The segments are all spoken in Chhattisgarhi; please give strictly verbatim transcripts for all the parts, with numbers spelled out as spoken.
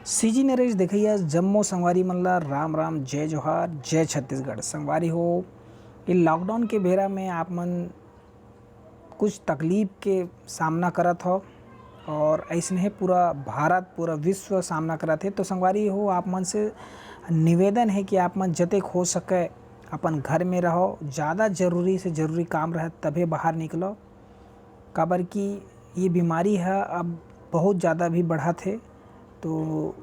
सीजी नरेश देखइया जम्मो संगवारी मन ला राम राम, जय जोहार, जय छत्तीसगढ़। संगवारी हो, ये लॉकडाउन के बेरा में आप मन कुछ तकलीफ के सामना करत हो और अइसने पूरा भारत, पूरा विश्व सामना करत हे। तो संगवारी हो, आप मन से निवेदन हे कि आप मन जतेक हो सके अपन घर में रहो, ज़्यादा ज़रूरी से ज़रूरी काम रहे तभे बाहर निकलो, काबर कि ये बीमारी ह अब बहुत ज़्यादा भी बढ़त हे। तो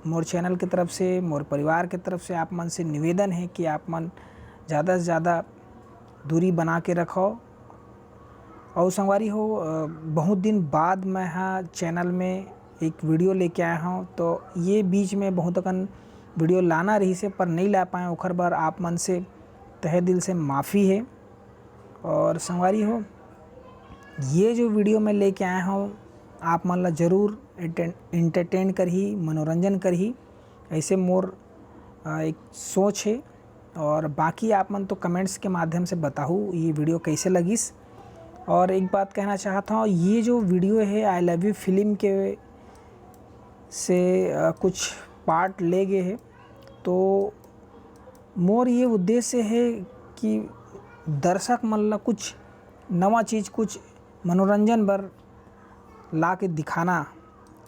मोर चैनल के तरफ से, मोर परिवार के तरफ से आप मन से निवेदन हे कि आप मन ज़्यादा से ज़्यादा दूरी बना के रखो। और संगवारी हो, अ, बहुत दिन बाद मैं हा चैनल में एक वीडियो लेके आया हूँ, तो ये बीच में बहुत अकन वीडियो लाना रहिस हे, पर नहीं ला पाए, ओखर बर आप मन से तहे दिल से माफ़ी हे। और संगवारी हो, ये जो वीडियो मैं लेके आया हूँ, आप मन ला जरूर एंटरटेन करही, मनोरंजन करही, ऐसे मोर, अ, एक सोच हे। और बाकी आप मन तो कमेंट्स के माध्यम से बताहू ये वीडियो कैसे लगिस। और एक बात कहना चाहत हूँ, ये जो वीडियो हे आई लव यू फिल्म के से, अ, कुछ पार्ट ले गए हे, तो मोर ये उद्देश्य हे कि दर्शक मन ला कुछ नवा चीज़, कुछ मनोरंजन बर ला के दिखाना।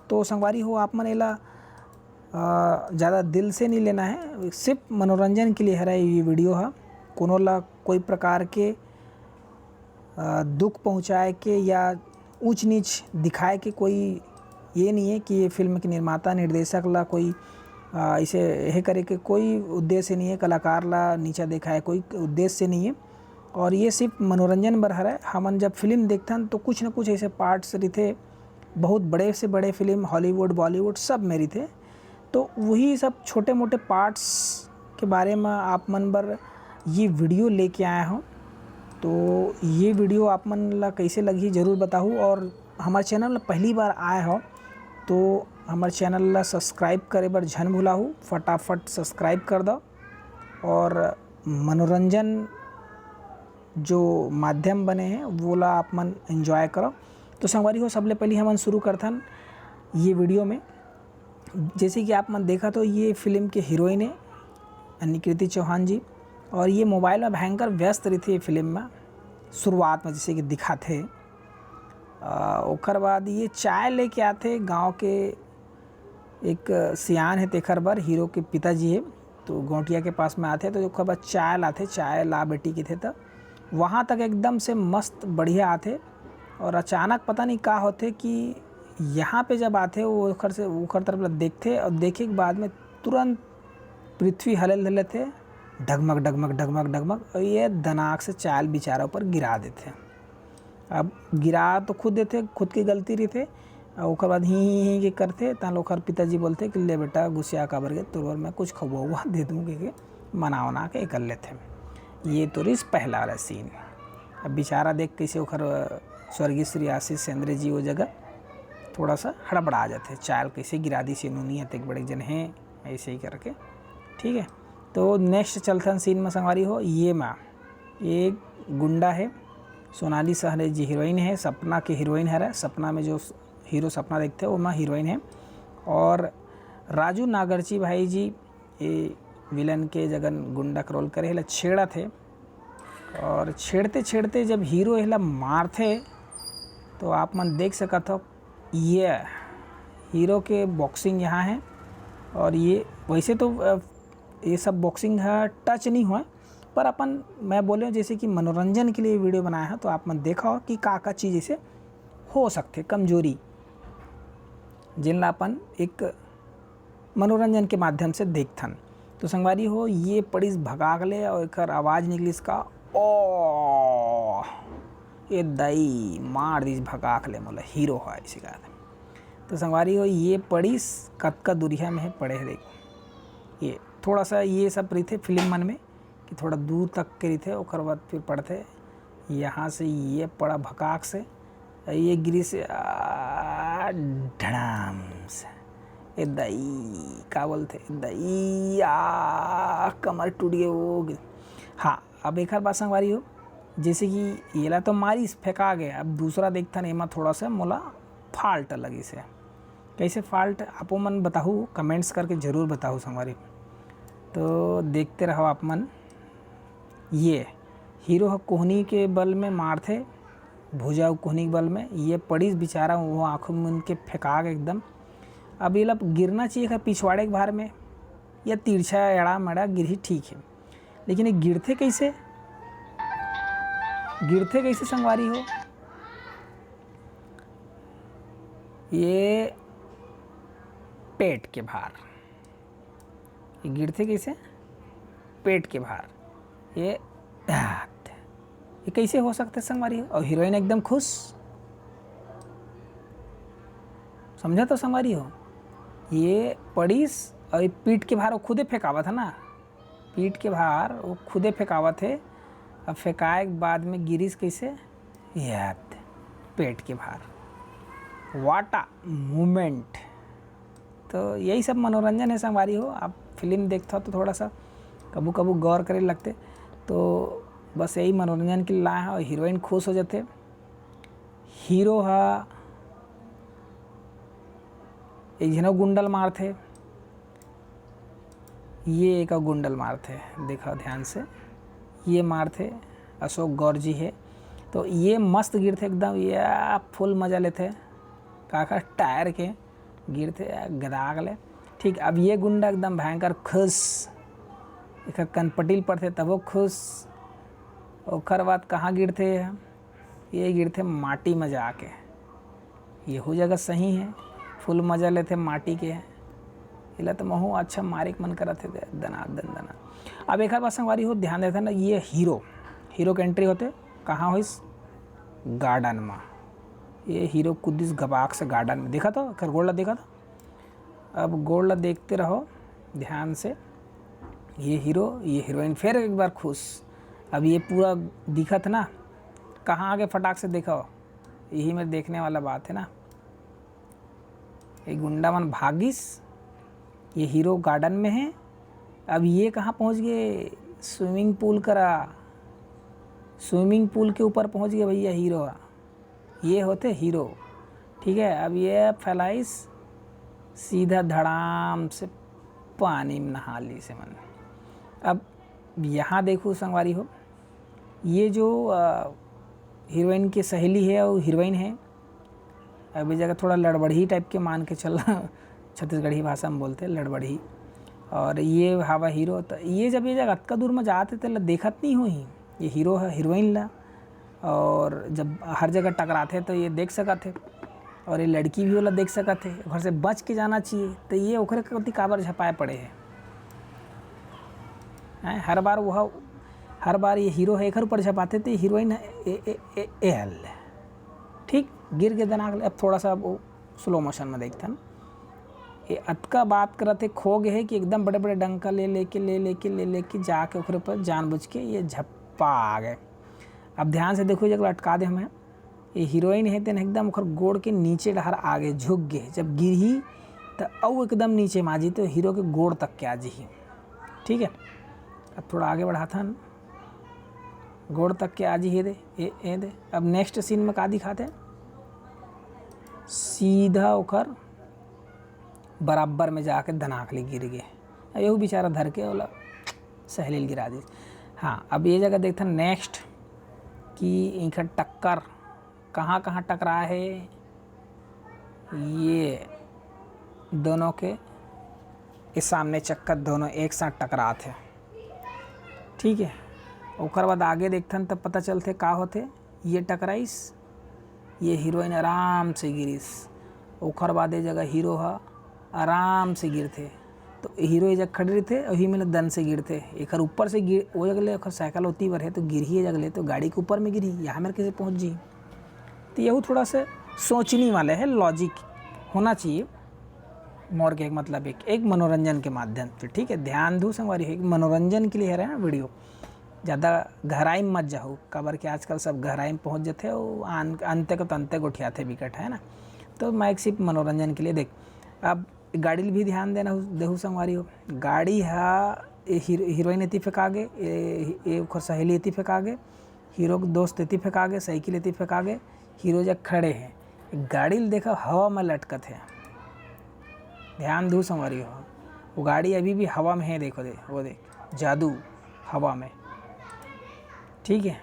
तो संगवारी हो, आप मन एला, अ, ज़्यादा दिल से नहीं लेना है, सिर्फ मनोरंजन के लिए हरे ये वीडियो ह। कोनो ला कोई प्रकार के, अ, दुख पहुँचाए के या ऊंच नीच दिखाए के कोई ये नहीं है कि ये फिल्म के निर्माता, निर्देशक ला कोई, अ, इसे यह करे के कोई उद्देश्य नहीं है, कलाकार ला नीचा दिखाए कोई उद्देश्य नहीं है। और ये सिर्फ मनोरंजन बर हरय। हमन जब फिल्म देखथन तो कुछ न कुछ ऐसे पार्ट्स रहिथे, बहुत बड़े से बड़े फिल्म हॉलीवुड, बॉलीवुड सब में रहिथे। तो वही सब छोटे मोटे पार्ट्स के बारे में आप मन बर ये वीडियो लेके आया हूँ। तो ये वीडियो आप मन ला कैसे लगही जरूर बताहू, और हमारे चैनल में पहली बार आए हो तो हमारे चैनल ला सब्सक्राइब करे बर झन भुलाहू, फटाफट सब्सक्राइब कर दो। और मनोरंजन जो माध्यम बने हैं वो ला आप मन एंजॉय करो। तो संगवारी हो, सबले पहली हमन शुरू करथन ये वीडियो में। जैसे कि आप मन देखा तो ये फिल्म के हीरोइन है अन्नी कृति चौहान जी, और ये मोबाइल में भयंकर व्यस्त रहिथे ये फिल्म में शुरुआत में, जैसे कि दिखाथे। अ, ओकर बाद ये चाय लेके आथे गांव के एक सियान हे तेखर बर, हीरो के पिताजी हे, तो गौंटिया के पास में आथे तो ओकर बाद चाय लाथे, चाय ला बेटी कथे। तो वहाँ तक एकदम से मस्त बढ़िया आथे और अचानक पता नहीं का होथे कि यहाँ पे जब आथे वो ओखर से ओखर तरफ ला देखथे और देखे के बाद में तुरंत पृथ्वी हले हले थे, डगमग डगमग डगमग डगमग, और ये दनाक से चाय ल बेचारा ऊपर गिरा देथे। अब गिरा तो खुद देथे, खुद के गलती रहिथे, और ओकर बाद ही ही ही के करथे, तहाँ ओकर पिताजी बोलथे कि ले बेटा गुसिया काबर गे, तोर बर मैं कुछ खबुआ हुआ दे दूँ, के, के मना उना के कर लेथे। ये तो रिस पहला वाला सीन। अब बेचारा देख कैसे ओकर स्वर्गीय श्री आशीष चंद्र जी वो जगह थोड़ा सा हड़बड़ा जाथे, चाय ल कैसे गिरा दिस, नोनी अतेक बड़े जन हे, ऐसे ही करके। ठीक है, तो नेक्स्ट चलथन सीन में संगवारी हो, ये मा एक गुंडा है, सोनाली सहरे जी हीरोइन है, सपना के हीरोइन हरे, सपना में जो हीरो सपना देखते वो माँ हीरोइन है, और राजू नागरची भाई जी ये विलन के जगन गुंडा के रोल करे हेला छेड़त हे, और छेड़ते छेड़ते जब हीरो हेला मारथे तो आप मन देख सकत हो ये हीरो के बॉक्सिंग यहाँ है। और ये वैसे तो, अ, ये सब बॉक्सिंग है टच नहीं हुआ, पर अपन मैं बोले जैसे कि मनोरंजन के लिए वीडियो बनाया है, तो आप मन देखो कि का का चीज़ ऐसे हो सकथे कमजोरी, जिनला अपन एक मनोरंजन के माध्यम से देखथन। तो संगवारी हो, ये पड़िस भगाक ले और एकर आवाज़ निकलिस का, "ओ, ये दई मार दिस भगाक ले मोला, हीरो ह," ऐसे कहत। तो संगवारी हो, ये पड़िस कतका दूरिहा में हे, पड़े हे, देख। ये थोड़ा सा ये सब रहिथे फिल्म मन में कि थोड़ा दूर तक के रहिथे, ओकर बाद फिर पड़थे। यहाँ से ये पड़ा भकाक से, ये गिरिस, आ, ढड़ाम से। ए दई, का बोलथे? दई, आ, कमर टूट गे, वो गिर-, हाँ, अब एकर बाद संगवारी हो, जैसे कि येला तो मारिस, फेंका गे, अब दूसरा देखथन, एमा थोड़ा सा मोला फाल्ट लगिस हे। कैसे फॉल्ट, आपो मन बताहू, कमेंट्स करके जरूर बताहू संगवारी। तो देखते रहो आप मन, ये हीरो ह कोहनी के बल में मारथे, भुजा अउ कोहनी के बल में। ये पड़ीस बेचारा, वो आँखों में उनके फेंका के एकदम। अब ये ला गिरना चाहिए था पिछवाड़े के भार में, या तिरछा एड़ा मेड़ा गिरही, ठीक है, लेकिन ये गिरथे कैसे? गिरथे कैसे संगवारी हो? ये पेट के भार। ये गिरथे कैसे? पेट के भार। ये, ये कैसे हो सकथे संगवारी हो? अउ हीरोइन एकदम खुश, समझा तो संगवारी हो? ये पड़ीस अउ ये पीठ के भार वो खुदे फेंकावत है ना, पीठ के भार वो खुदे फेंकावत है। अब फेंकाए के बाद में गिरिस कैसे? याद, पेट के भार। What a moment। तो यही सब मनोरंजन है संगवारी हो। आप फिल्म देखता हो तो थोड़ा सा कभू कभू गौर करे लगते। तो बस यही मनोरंजन के लिए लाए हैं और हीरोइन खुश हो जाते। हीरो हा एक झन गुंडल मारथे, ये एक गुंडल मारथे, देखा ध्यान से, ये मारथे अशोक गौर जी है। तो ये मस्त गिरथे एकदम, ये फुल मजा लेथे काका टायर के, गिरथे गदाग ले। ठीक, अब ये गुंडा एकदम भयंकर खुश, एक कनपटिल पड़थे तबो खुश। ओकर बाद कहाँ गिरथे? ये गिरथे माटी में जाके। यहू जगह सही है, फुल मजा लेथे माटी के। एला तो महू अच्छा मारे के मन करत हे, दना दन दना। अब एक बात संगवारी हो, ध्यान देथे ना, ये हीरो, हीरो के एंट्री होथे कहाँ होइस? गार्डन में। ये हीरो कुदिस गबाक से गार्डन में, देखा तो एकर गोड़ ला, देखा तो। अब गोड़ ला देखते रहो ध्यान से। ये हीरो, ये हीरोइन फिर एक बार खुश। अब ये पूरा दिखत ना, कहाँ आगे फटाक से देखो, यही में देखने वाला बात है ना। ये गुंडा मन भागिस, ये हीरो गार्डन में है। अब ये कहाँ पहुँच गए? स्विमिंग पूल करा, स्विमिंग पूल के ऊपर पहुँच गए भैया हीरो। ये होथे हीरो, ठीक है। अब ये फैलाइस, सीधा धड़ाम से पानी में नहा लीस मन। अब यहाँ देखो संगवारी हो, ये जो हीरोइन की सहेली है और हीरोइन है, अब ये जगह थोड़ा लड़बड़ही टाइप के मान के चलना, छत्तीसगढ़ी भाषा में बोलते हैं लड़बड़ही। और ये हवा हीरो, तो ये जब ये जगह अतका दूर में जाते तो देखत नहीं होही, ये हीरो है हीरोइन ला। और जब हर जगह टकराथे तो ये देख सकत हे, और ये लड़की भी ओला देख सकत हे, ओकर से बच के जाना चाहिए। तो ये ओकरे कोति काबर झपाए पड़े है? हैं, हर बार वह, हर बार ये हीरो है एकर ऊपर झपाथे तो हीरोइन है ए, ए, ए, ए हल। ठीक, गिर के दनाक ले। अब थोड़ा सा वो स्लो मोशन में देखथन, ये अतका बात करत हे, खो गए है कि एकदम बड़े बड़े डंका ले लेके ले लेके ले लेके जाके ओकरे ऊपर जानबूझ के ये झप्पा आ गए। अब ध्यान से देखो, जब लटका दे हमें, ये हीरोइन है तेन एकदम ओकर गोड़ के नीचे डहर आगे झुक गए। जब गिरही तो अउ एकदम नीचे में आ जी, तो हीरो के गोड़ तक के आ जी। ठीक है, अब थोड़ा आगे बढ़ाथन, गोड़ तक के आ जी, ये दे, ए, ए दे। अब नेक्स्ट सीन में का दिखाते, सीधा ओकर बराबर में जाके धनाक ले गिर गए। अब यहू बेचारा धर के ओला सहेली ल गिरा दिस। हाँ, अब ये जगह देखथन नेक्स्ट कि इनकर टक्कर कहाँ कहाँ टकरा है। ये दोनों के, ये सामने चक्का दोनों एक साथ टकरात है। ठीक है, ओकर बाद आगे देखथन तब पता चलथे का होथे। ये टकराइस, ये हीरोइन आराम से गिरिस। ओकर बाद ये जगह हीरो ह आराम से गिरथे, तो हीरो ये जगह खड़े रहिथे, वही में दन से गिरथे। एकर ऊपर से गिर, वो जगह ले ओकर साइकिल ओती बर है, तो गिरही ये जगह ले, तो गाड़ी के ऊपर में गिरही, यहाँ मेर कैसे पहुँच जी? तो यहू थोड़ा सा सोचने वाले है, लॉजिक होना चाहिए। मोर के एक मतलब एक, एक मनोरंजन के माध्यम से, ठीक है, ध्यान दू संगवारी हो, एक मनोरंजन के लिए है ना वीडियो, ज़्यादा गहराई में मत जाहू, काबर कि आजकल सब गहराई में पहुँच जाते, वो आन-, अंते को तंते गोठियाते बिकट, है ना। तो मैं एक सिर्फ मनोरंजन के लिए देख, अब गाड़ी ल भी ध्यान देना हु-, देहू संगवारी हो, गाड़ी हा ए हीरो-, हीरोइन एती फेंका गे, ए, ए ओकर सहेली एती फेंका गे, हीरो के दोस्त एती फेंका गे, साइकिल एती फेंका गे, हीरो जग खड़े हैं, गाड़ी ल देखा हवा में लटकत है। ध्यान दू संगवारी हो, वो गाड़ी अभी भी हवा में है, देखो दे, वो देख, जादू हवा में। ठीक है,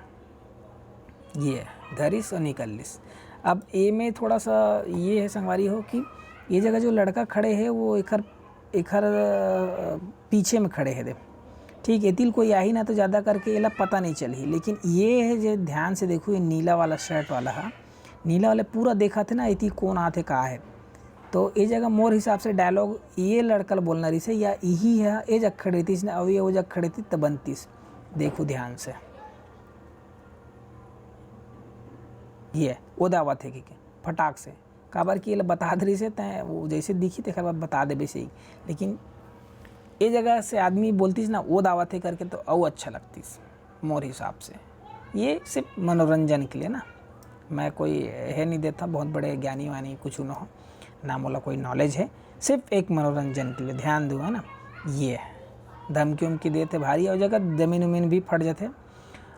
ये धरिस और निकल लिस। अब ए में थोड़ा सा ये है संगवारी हो कि ये जगह जो लड़का खड़े है वो एखर एखर पीछे में खड़े है दे। ठीक, एतिल कोई आही ना तो ज़्यादा करके एला पता नहीं चलही, लेकिन ये है जो ध्यान से देखो, ये नीला वाला शर्ट वाला है, नीला वाले पूरा देखा थे ना, एती कौन आते का है। तो ये जगह मोर हिसाब से डायलॉग ये लड़कल बोलना रही से या यही है, ये जग खड़े थी इसने, अब ये वो जग खड़े थी तब बनतीस। देखो ध्यान से, ये वो दावा थे कि फटाक से, काबर कि एला बता दे रही से तैं, वो जैसे दिखी तेकर बाद बता देबे सही। लेकिन ये जगह से आदमी बोलतीस ना वो दावा थे करके तो अउ अच्छा लगतीस मोर हिसाब से। ये सिर्फ मनोरंजन के लिए ना, मैं कोई है नहीं देता बहुत बड़े ज्ञानी वानी कुछ न हो, ना मोला कोई नॉलेज है, सिर्फ एक मनोरंजन के लिए ध्यान दूँ, है ना। ये धमकी उमकी देते भारी और जगह जमीन उमीन भी फट जाते।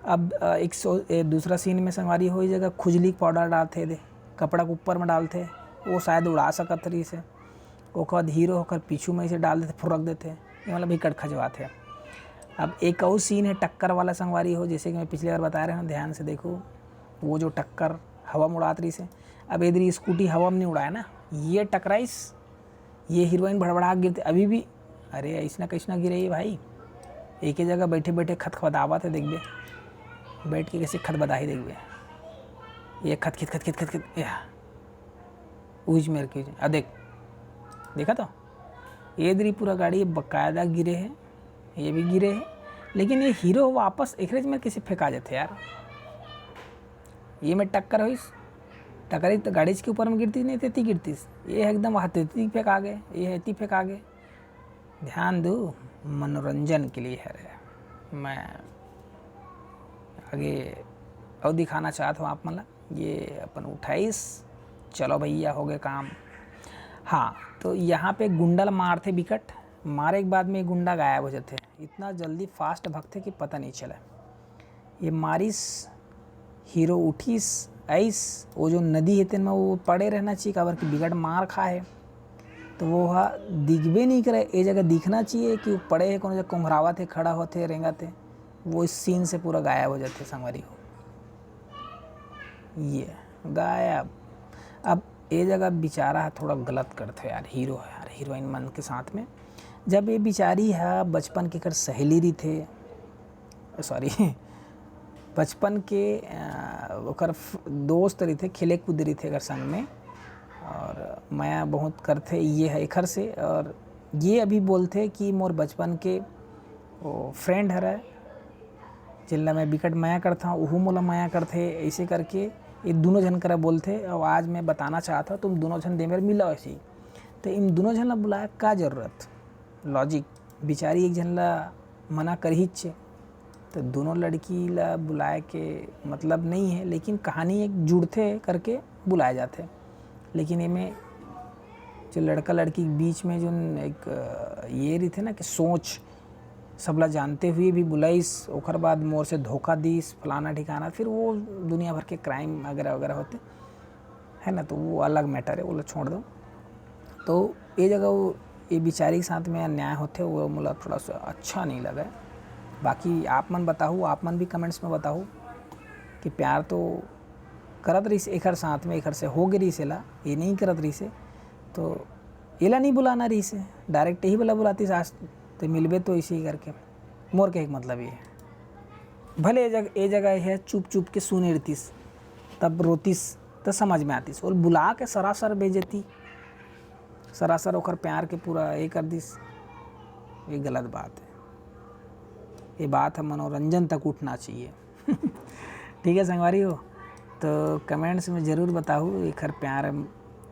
अब एक सौ दूसरा सीन में संगवारी हो जगह खुजली पाउडर डालते दे, कपड़ा के ऊपर में डालते, वो शायद उड़ा सकत रही से। ओकर बाद हीरो होकर पीछू में इसे डाल देते, फुरक देते, ये मतलब भी कट खजवाते। अब एक और सीन है टक्कर वाला संगवारी हो, जैसे कि मैं पिछली बार बता रहे हूँ, ध्यान से देखो, वो जो टक्कर हवा में उड़ात रही से, अब इधर स्कूटी हवा में नहीं उड़ाया ना, ये टकराइस, ये हीरोइन भड़बड़ा गिरते अभी भी। अरे ऐसना कैसना गिरे ये भाई, एक ही जगह बैठे बैठे खतखतावत है, देखबे बैठ के कैसे खतबदाही देखबे, ये खत खित खत खित खत खित या उज मेर के आ देख, देखा तो ये दरी पूरा गाड़ी बकायदा गिरे है, ये भी गिरे है, लेकिन ये हीरो वापस एकरेज में कैसे फेंका जाते यार। ये में टक्कर होइस, टकरी तो गाड़ी के ऊपर में गिरती नहीं, तेती गिरतीस। ये एकदम वहाँ तेती फेंका गए, ये हेती फेंका गए। ध्यान दो, मनोरंजन के लिए है रे। मैं आगे और दिखाना चाहता हूँ आप मतलब, ये अपन उठाइस, चलो भैया हो गए काम। हाँ, तो यहाँ पे गुंडा ला मारते बिकट, मारे के बाद में गुंडा गायब हो जाते, इतना जल्दी फास्ट भगते कि पता नहीं चला। ये मारिस, हीरो उठिस, आइस, वो जो नदी हे तेन में वो पड़े रहना चाहिए, काबर कि बिकट मार खा है, तो वो हा दिखबे नहीं करे। ये जगह दिखना चाहिए कि वो पड़े है, कोनो जगह कोंघरावत है, खड़ा होते, रेंगत है, वो इस सीन से पूरा गायब हो जाते संगवारी हो। ये गायब। अब ये जगह बेचारा थोड़ा गलत करते यार, हीरो है यार, हीरोइन मन के साथ में। जब ये बेचारी है बचपन के कर सहेली रही थे, सॉरी बचपन के ओकर दोस्त रहिथे, खेले कूदे रहिथे एकर संग में, और मया बहुत करथे ये है एखर से। और ये अभी बोलथे कि मोर बचपन के वो फ्रेंड हरय, जेन ला मैं बिकट मया करथौं, उहू मोला मया करथे। ऐसे करके ये दोनों झन करा बोलथे। और आज मैं बताना चाहत हौं, तुम दोनों झन दे मेर मिलो ऐसे ही। तो इन दोनों झन ला बुलाया का जरूरत? लॉजिक, बिचारी एक झन ला मना करहिच हे, तो दोनों लड़की ला बुलाए के मतलब नहीं है, लेकिन कहानी एक जुड़थे करके बुलाए जाथे। लेकिन एमे जो लड़का लड़की के बीच में जो एक ये रहिथे ना कि सोच, सबला जानते हुए भी बुलाइस, ओकर बाद मोर से धोखा दीस, फलाना ठिकाना, फिर वो दुनिया भर के क्राइम वगैरह वगैरह होते, है ना, तो वो अलग मैटर है, वो छोड़ दो। तो ये जगह वो ये बिचारी के साथ में अन्याय होते, वो मोला थोड़ा सा अच्छा नहीं लगा। बाकी आप मन बताहू, आप मन भी कमेंट्स में बताहू कि प्यार तो करत रहिस एकर साथ में, एकर से हो गे रहिस एला, ये नहीं करत रहिस है, तो एला नहीं बुलाना रहिस है, डायरेक्ट यही वाला बुलातीस, आज तो मिलबे तो इसी करके। मोर के एक मतलब ये है, भले ये जगह, ये जगह है चुप चुप के सुने रहतीस, तब रोतीस तो समझ में आतीस, और बुला के सरासर बेइज्जती, सरासर ओकर प्यार के पूरा ये कर दीस, ये गलत बात है। ये बात है मनोरंजन तक उठना चाहिए। ठीक है संगवारी हो, तो कमेंट्स में ज़रूर बताहू एकर प्यार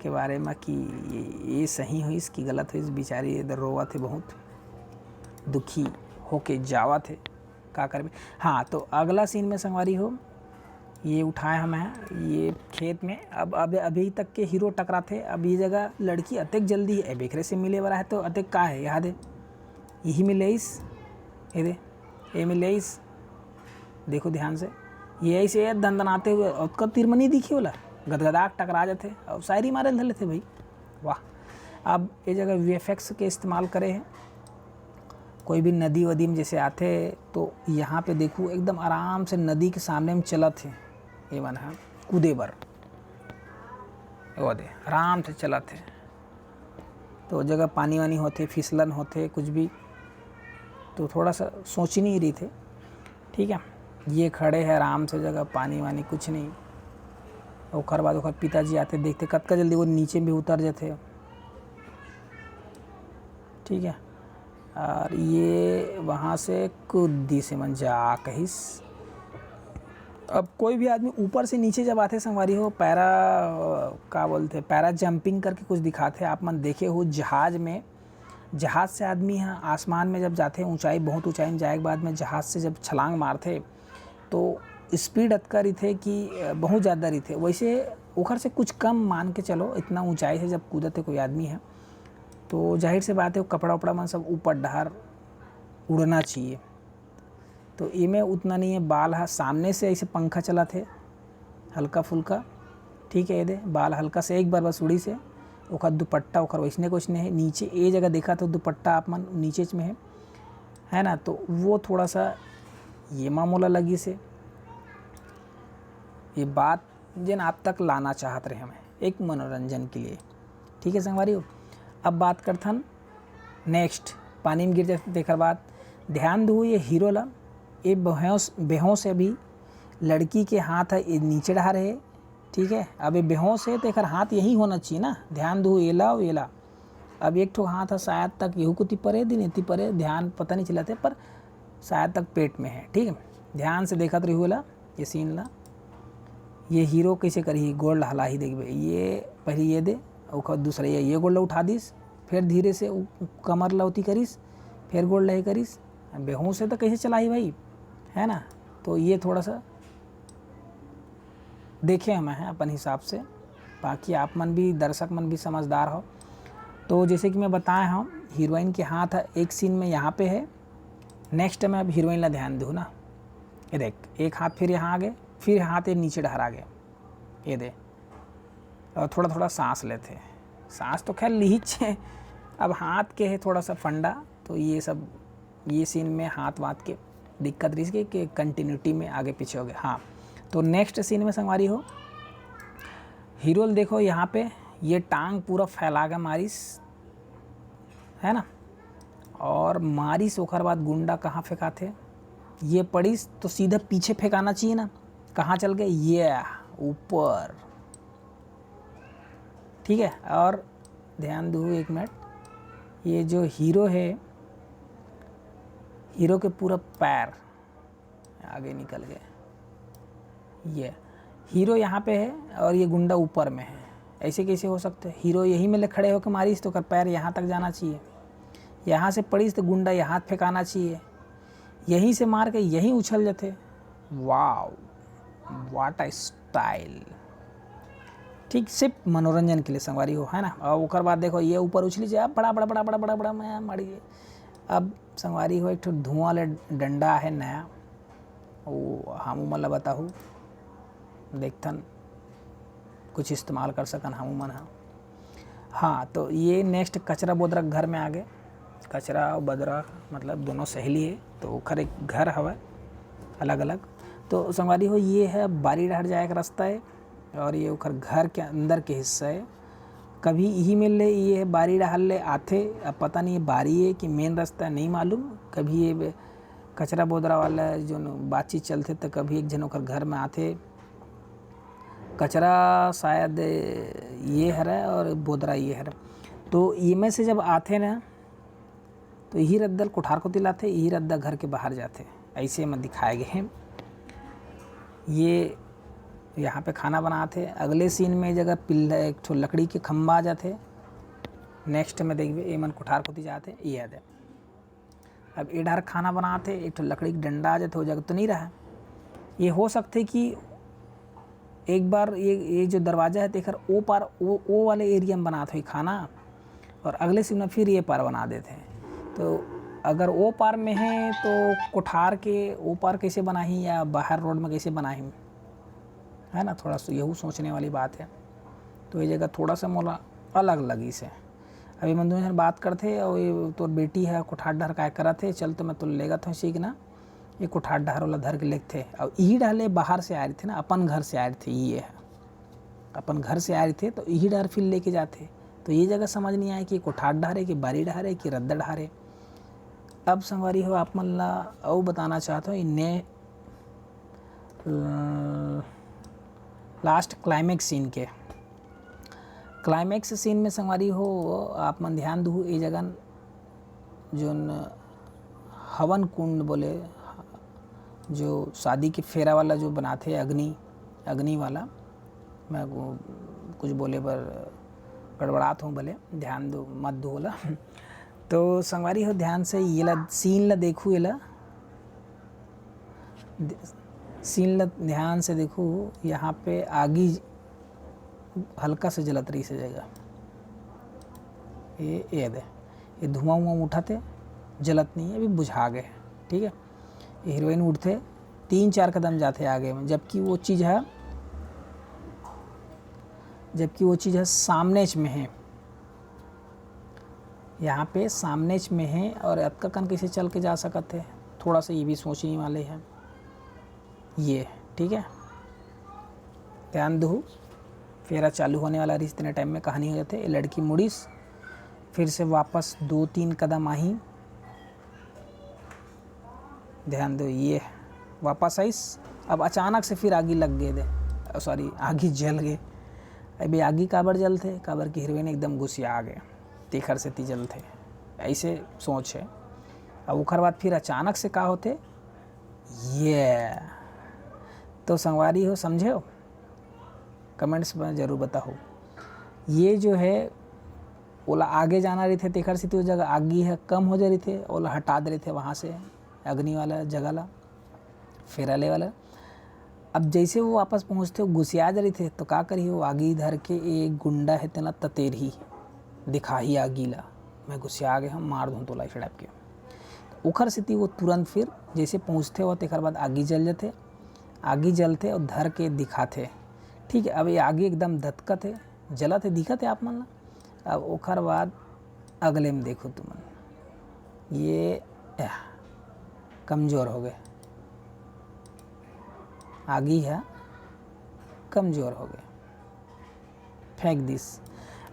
के बारे में कि ये, ये सही होइस कि गलत होइस। बिचारी इधर रोवत है, बहुत दुखी होके जावत है, का करबे। हाँ, तो अगला सीन में संगवारी हो, ये उठाए हम हैं ये खेत में। अब, अब अभी तक के हीरो टकराथे, अब ये जगह लड़की अतेक जल्दी है, बेखरे से मिले वाला है तो अतेक का है, याद है, यही मिले इस, ये दे, ये मिले इस, देखो ध्यान से, ये ऐसे दंदनाते हुए, उसका तीर में नहीं दिखी वाला, गदगदा के टकरा जाते, अब शायरी मारे धर लेते भाई, वाह। अब ये जगह वीएफएक्स के इस्तेमाल करे हे। कोई भी नदी वदी में जैसे आथे तो यहाँ पे देखू एकदम आराम से नदी के सामने में चलत हे, ये मन ह कूदे बर, वो दे आराम से चलत हे। तो जगह पानी वानी होथे, फिसलन होथे कुछ भी, तो थोड़ा सा सोचनी रहिथे। ठीक है, ये खड़े हे आराम से, जगह पानी वानी कुछ नहीं। ओकर बाद ओकर पिताजी आथे, देखथे कतका जल्दी वो नीचे भी उतर जाथे। ठीक है, और ये वहाँ से कूद दिस मन जा कहिस। अब कोई भी आदमी ऊपर से नीचे जब आथे संगवारी हो, पैरा, का बोलथे, पैरा जंपिंग करके कुछ दिखाथे। आप मन देखे हो जहाज में, जहाज से आदमी ह आसमान में जब जाथे, ऊंचाई, बहुत ऊंचाई में जाए के बाद में जहाज से जब छलांग मारथे तो स्पीड अतका रहिथे कि बहुत ज़्यादा रहिथे। वैसे ओखर से कुछ कम मान के चलो, इतना ऊंचाई से जब कूदत हे कोई आदमी है तो जाहिर से बात है वो कपड़ा उपड़ा मन सब ऊपर डहर उड़ना चाहिए। तो एमे उतना नहीं है, बाल ह सामने से ऐसे पंखा चलत हे हल्का फुल्का। ठीक है, ये दे बाल हल्का से एक बार बस उड़ीस हे। ओकर दुपट्टा ओकर वैसने कुछ नहीं है। नीचे ए जगह देखा तो दुपट्टा आप मन नीचे में है, है ना, तो वो थोड़ा सा ये मामूला लगिस हे। ये बात जेन आप तक लाना चाहत रहे मैं एक मनोरंजन के लिए। ठीक है संगवारी हो, अब बात करथन नेक्स्ट, पानी में गिर जाथे तेकर बाद। ध्यान दू ये हीरो ला, ये बेहोश, बेहोश है अभी, लड़की के हाथ है ये नीचे डहार है। ठीक है, अब ये बेहोश है तो एकर हाथ यही होना चाहिए ना, ध्यान दू एला अउ एला। अब एक ठो हाथ है शायद तक यहू कोती परे दिन एती परे, ध्यान पता नहीं चलत हे, पर शायद तक पेट में है। ठीक है, ध्यान से देखत रहिहू एला, ये सीन ला। ये हीरो कैसे करही, गोड़ ला हलाही, देखबे ये पहले ये दे, ओकर दूसरा ये, ये गोड़ ला उठा दिस, फिर धीरे से उ कमर ला ओती करिस, फिर गोड़ ला ये करिस। अब बेहोश है तो कैसे चलाही भाई, है ना? तो ये थोड़ा सा देखे हम हैं अपन हिसाब से, बाकी आप मन भी, दर्शक मन भी समझदार हो। तो जैसे कि मैं बताए हूँ, हीरोइन के हाथ है एक सीन में यहाँ पे है, नेक्स्ट में अब हीरोइन ला ध्यान दू ना, ये देख एक हाथ फिर यहाँ आगे, फिर हाथ ये नीचे डहर आगे, ये दे, और थोड़ा थोड़ा सांस लेथे। सांस तो खैर लिहिच हे, अब हाथ के है थोड़ा सा फंडा, तो ये सब, ये सीन में हाथ वाथ के दिक्कत रही कि, कि कंटिन्यूटी में आगे पीछे हो गए। हाँ, तो नेक्स्ट सीन में संगवारी हो, हीरो ल देखो यहाँ पे ये टांग पूरा फैला के मारिस, है ना, और मारिस ओकर बाद गुंडा कहाँ फेंकाथे, ये पड़िस तो सीधा पीछे फेंकाना चाहिए ना, कहाँ चल गए, ये ऊपर। ठीक है, और ध्यान दू एक मिनट, ये जो हीरो है, हीरो के पूरा पैर आगे निकल गए। ये हीरो यहाँ पे है और ये गुंडा ऊपर में है, ऐसे कैसे हो सकते हैं? हीरो यही में ले खड़े होकर मारिस तो ओकर पैर यहाँ तक जाना चाहिए, यहाँ से पड़िस तो गुंडा यहाँ फेंकाना चाहिए, यहीं से मार के यहीं उछल जाते। Wow, what a style। ठीक, सिर्फ मनोरंजन के लिए संगवारी हो, है ना। और ओकर बाद देखो ये ऊपर उछली जाए, बड़ा बड़ा बड़ा बड़ा बड़ा बड़ा मैं मर गए। अब संगवारी हो, एक ठो धुआं ले डंडा है नया, वो हम उमन ला बताहू, देखथन कुछ इस्तेमाल कर सकन हम उमन हा। हाँ, तो ये नेक्स्ट कचरा बोदरा के घर में आ गए। कचरा और बदरा मतलब दोनों सहेली है, तो ओखर एक घर हवय अलग अलग। तो संगवारी हो, ये है बारी डहर जाए के रास्ता है और ये ओखर घर के अंदर के हिस्सा है। कभी इही में ले ये बारी डहर ले आथे, अब पता नहीं ये बारी है कि मेन रास्ता है, नहीं मालूम। कभी ये कचरा बोदरा वाला जो बातचीत चलथे, तो कभी एक झन ओखर घर में आथे। कचरा शायद ये हरे और बोदरा ये हरे, तो ये में से जब आथे ना, तो यही रद्दा ल कोठार कोती लाथे, यही रद्दा घर के बाहर जाथे, ऐसे में दिखाए गए हैं। ये यहाँ पे खाना बनाथे। अगले सीन में जगह पिल्ला, एक ठो लकड़ी के खंभा आ जाथे। नेक्स्ट में देखबे, ये मन कोठार कोती जाथे, ये याद है। अब ए डहर खाना बनाथे, एक ठो लकड़ी के डंडा आ जाथे, वो जगह तो नहीं रहा। ये हो सकथे कि एक बार ये, ये जो दरवाजा है, तेकर ओ पार, ओ, ओ वाले एरिया में बनात होही खाना, और अगले सीन में फिर ये पार बना देथे। तो अगर ओ पार में है, तो कोठार के ओ पार कैसे बनाही या बाहर रोड में कैसे बनाही, है ना? थोड़ा सा यहू सोचने वाली बात है। तो ये जगह थोड़ा सा मोला अलग लगिस हे। अब ये मन दोनों झन बात करथे, अउ ये तोर बेटी ह कोठार डहर काय करत हे, चल तो मैं तो लेगत हूँ सीखना। ये कोठार डहर वाला धर के लेगथे, अउ इही डहर ले बाहर से आए रहिथे ना, अपन घर से आए रहिथे, ये ह अपन घर से आए रहिथे, तो इही डहर फिर लेके जाथे। तो ये जगह समझ नहीं आए कि कोठार डहर है कि बारी डहर है कि रद्दा डहर है। अब संगवारी हो, आप मन ला अउ बताना चाहत हूँ इन्ने, अ, लास्ट क्लाइमेक्स सीन के। क्लाइमेक्स सीन में संगवारी हो, आप मन ध्यान दू, ये जगह जोन हवन कुंड बोले, जो शादी के फेरा वाला जो बनाथे अग्नि, अग्नि वाला, मैं वो कुछ बोले बर गड़बड़ात हूँ, भले ध्यान दो, मत दो ओला। तो संगवारी हो, ध्यान से ये ला, सीन ला देखू, ये ला, सीन ला ध्यान से देखू। यहाँ पे आगी हल्का से जलत रही से जगह, ये, ये दे, ये धुआं उआं उठाथे, जलत नहीं है, अभी बुझा गए, ठीक है। ये हीरोइन उठथे, तीन चार कदम जाथे आगे में, जबकि वो चीज़ है, जबकि वो चीज़ है सामने में है, यहाँ पे सामने में है, और अतका कन कैसे चल के जा सकत है? थोड़ा सा ये भी सोचने वाले हैं ये, ठीक है। ध्यान दू, फेरा चालू होने वाला रहिस, इतने टाइम में कहानी हो जाथे। ये लड़की मुड़िस, फिर से वापस दो तीन कदम आही, ध्यान दो, ये वापस आइस। अब अचानक से फिर आगी लग गए दे, सॉरी, आगी जल गए। अबे आगी काबर जलथे? काबर कि हीरोइन एकदम गुस्सिया गए, तेखर सेती जलथे, ऐसे सोच है। अब ओखर बाद फिर अचानक से का होथे, ये तो संगवारी हो, समझे हो, कमेंट्स में जरूर बताओ। ये जो है, ओला आगे जाना रहिथे, तेखर सेती वो जगह आगी है कम हो जा रहिथे, ओला हटा दे रहिथे वहाँ से, अग्नि वाला जगह ला, फेरा ले वाला। अब जैसे वो वापस पहुँचथे, गुस्सिया जा रहिथे, तो का करही, वो आगी धर के एक गुंडा है तेला ततेरही, दिखाही आगी ला, मैं गुस्सिया गए हूँ, मार दूँ तोला, इस टाइप के। तो ओखर सेती वो तुरंत फिर जैसे पहुँचथे, वो तेखर बाद आगी जल जाथे, आगी जलथे और धर के दिखाथे, ठीक है। अब ये आगी एकदम धतकत है, जलत है, दिखत है आप मन ला। अब ओखर बाद अगले में देखो तुमन, ये, एह, कमजोर हो गए, आगी है कमजोर हो गए, फेंक दिस।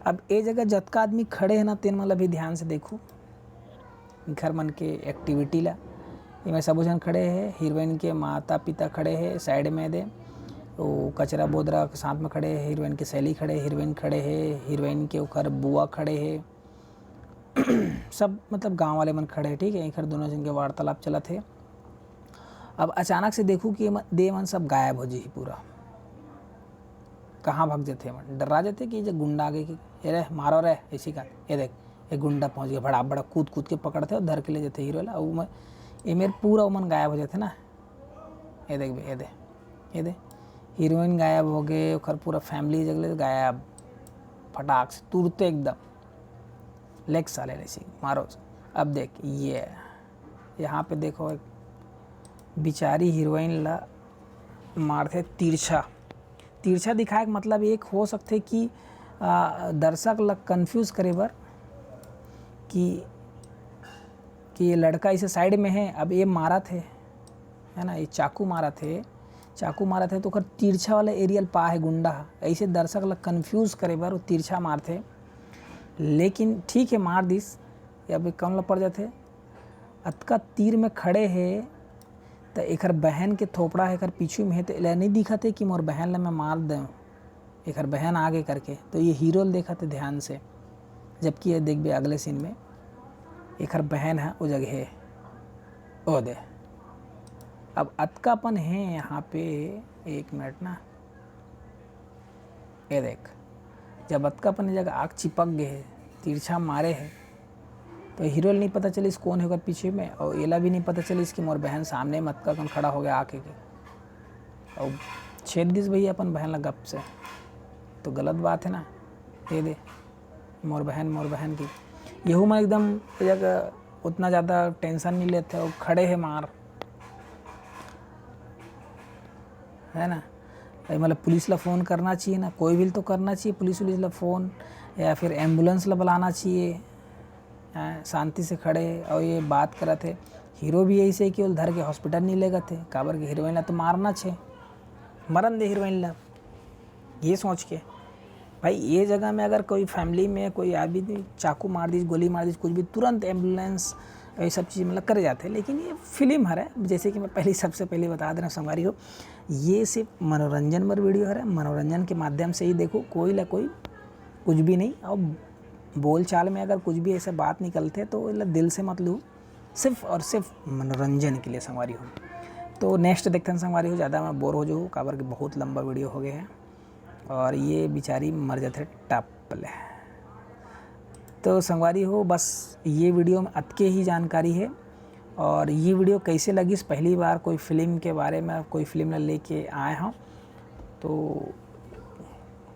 अब ए जगह जतका आदमी खड़े हैं ना, तेन मन ला भी ध्यान से देखो, घर मन के एक्टिविटी ला। एमे सबो झन खड़े हे, हीरोइन के माता पिता खड़े हे साइड में दे, वो कचरा बोदरा के साथ में खड़े हे, हीरोइन के सहेली खड़े, हीरोइन खड़े हे, हीरोइन के ओकर बुआ खड़े हे, सब मतलब गांव वाले मन खड़े हे, ठीक है। एकर दोनों जन के वार्तालाप चलत हे। अब अचानक से देखू कि एमन, दे मन सब गायब हो जही पूरा, कहाँ भाग जथे एमन, डर्रा जथे कि जे गुंडा आगे कि, "ए रे, मारो रे," ऐसी का, ये देख, एक गुंडा पहुंच गया, बड़ा बड़ा कूद कूद के पकड़थे और धर के ले जथे हीरो ला। अउ मैं, ये मेर पूरा उमन गायब हो जाथे ना। ये देख बे, ये दे, ये दे, हीरोइन गायब हो गए, ओकर पूरा फैमिली जगले गायब, फटाक से तुरते एकदम लेग साले रे सी, मारो। अब देख ये, यहाँ पे देखो, एक बिचारी हीरोइन ला मारथे तिरछा। तिरछा दिखाए के मतलब एक हो सकथे कि, आ, दर्शक ला कंफ्यूज करे बर कि, कि ये लड़का इसे साइड में है, अब ये मारत है, है ना, ये चाकू मारत है, चाकू मारत है तो ओकर तिरछा वाला एरियल पा है गुंडा ह, ऐसे दर्शक ला कंफ्यूज करे बर वो तिरछा मारथे। लेकिन ठीक है, मार दिस, ये अब कौन ला पड़ जाथे, अतका तीर में खड़े हे, त एकर बहन के थोपड़ा एकर पीछू में हे, त एला नइ दिखत हे कि मोर बहन ला मैं मार दें, एकर बहन आगे करके। तो ये हीरो ल देखत हे ध्यान से, जबकि ये देखबे अगले सीन में एकर बहन ह ओ जगह हे, ओ दे। अब अतका अपन हे यहाँ पे, एक मिनट ना, ये देख, जब अतका अपन जगह आग चिपक गए हे, तिरछा मारे हे, तो हीरो ल नहीं पता चलिस कौन हे ओकर पीछे में, और एला भी नहीं पता चलिस कि मोर बहन सामने में अतका कन खड़ा हो गया आके के। और छेद दिस भैया अपन बहन ला गप से, तो गलत बात है ना। ये दे, मोर बहन, मोर बहन की, यहू में एकदम ये जगह उतना ज़्यादा टेंशन नहीं लेते, वो खड़े हे मार, है ना। भाई, मतलब, पुलिस ला फ़ोन करना चाहिए ना, कोई भी तो करना चाहिए पुलिस उलिस ला फ़ोन, या फिर एम्बुलेंस ला बुलाना चाहिए। हैं, शांति से खड़े हे अउ ये बात करत हे। हीरो भी ऐसे हे कि ओला धर के हॉस्पिटल नहीं लेगत हे, काबर कि हीरोइन ला तो मारना छे, मरन दे हीरोइन ला, ये सोच के। भाई, ये जगह में अगर कोई फैमिली में कोई आदमी चाकू मार दीस, गोली मार दीस, कुछ भी, तुरंत एम्बुलेंस, ये सब चीज़ मतलब करे जाते हैं। लेकिन ये फिल्म हरे, जैसे कि मैं पहले, सबसे पहले बता देना संगवारी हो, ये सिर्फ मनोरंजन बर वीडियो हरे। मनोरंजन के माध्यम से ही देखो, कोई ला कोई कुछ भी नहीं। और बोलचाल में अगर कुछ भी ऐसे बात निकलते तो एला दिल से मत लू, सिर्फ और सिर्फ मनोरंजन के लिए संगवारी हो। तो नेक्स्ट देखथन संगवारी हो, ज़्यादा मैं बोर हो जाऊँ, काबर कि बहुत लंबा वीडियो हो गया है। और ये बेचारी मर जाथे टप ले। तो संगवारी हो, बस ये वीडियो में अतके ही जानकारी है। और ये वीडियो कैसे लगिस, पहली बार कोई फिल्म के बारे में, कोई फिल्म ला लेके आए हूँ, तो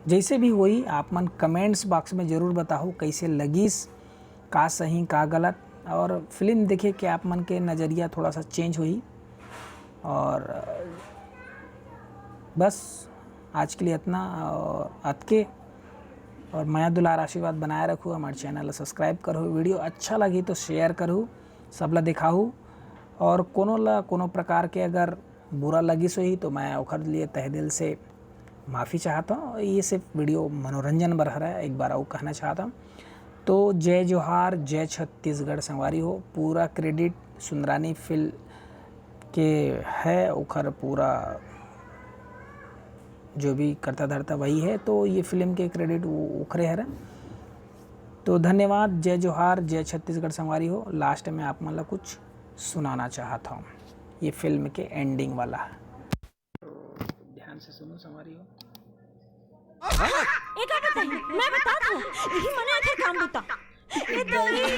जैसे भी होई, आप मन कमेंट्स बॉक्स में ज़रूर बताओ कैसे लगिस, का सही का गलत। और फिल्म देखे के आप मन के नज़रिया थोड़ा सा चेंज होई। और बस आज के लिए इतना, और अतके। और मया दुलार आशीर्वाद बनाए रखू, हमारे चैनल ला सब्सक्राइब करो, वीडियो अच्छा लगी तो शेयर करो, सबला दिखाहू। और कोनो ला कोनो प्रकार के अगर बुरा लगिस होही तो मैं ओखर लिए तहे दिल से माफ़ी चाहत हूँ। ये सिर्फ वीडियो मनोरंजन बर हरा, एक बार अउ कहना चाहत हूँ। तो जय जोहार, जय छत्तीसगढ़ संगवारी हो। पूरा क्रेडिट सुंदरानी फिल्म के है, ओखर पूरा जो भी कर्ता धर्ता वही है, तो ये फिल्म के क्रेडिट वो ओखरे हरे। तो धन्यवाद, जय जोहार, जय छत्तीसगढ़ संगवारी हो। लास्ट में आप मन ला कुछ सुनाना चाहत हूँ, ये फिल्म के एंडिंग वाला। ध्यान से सुनो संगवारी हो। एक बात बताइए, मैं बता दूं, यही मना आखिर काम बता। ए दई,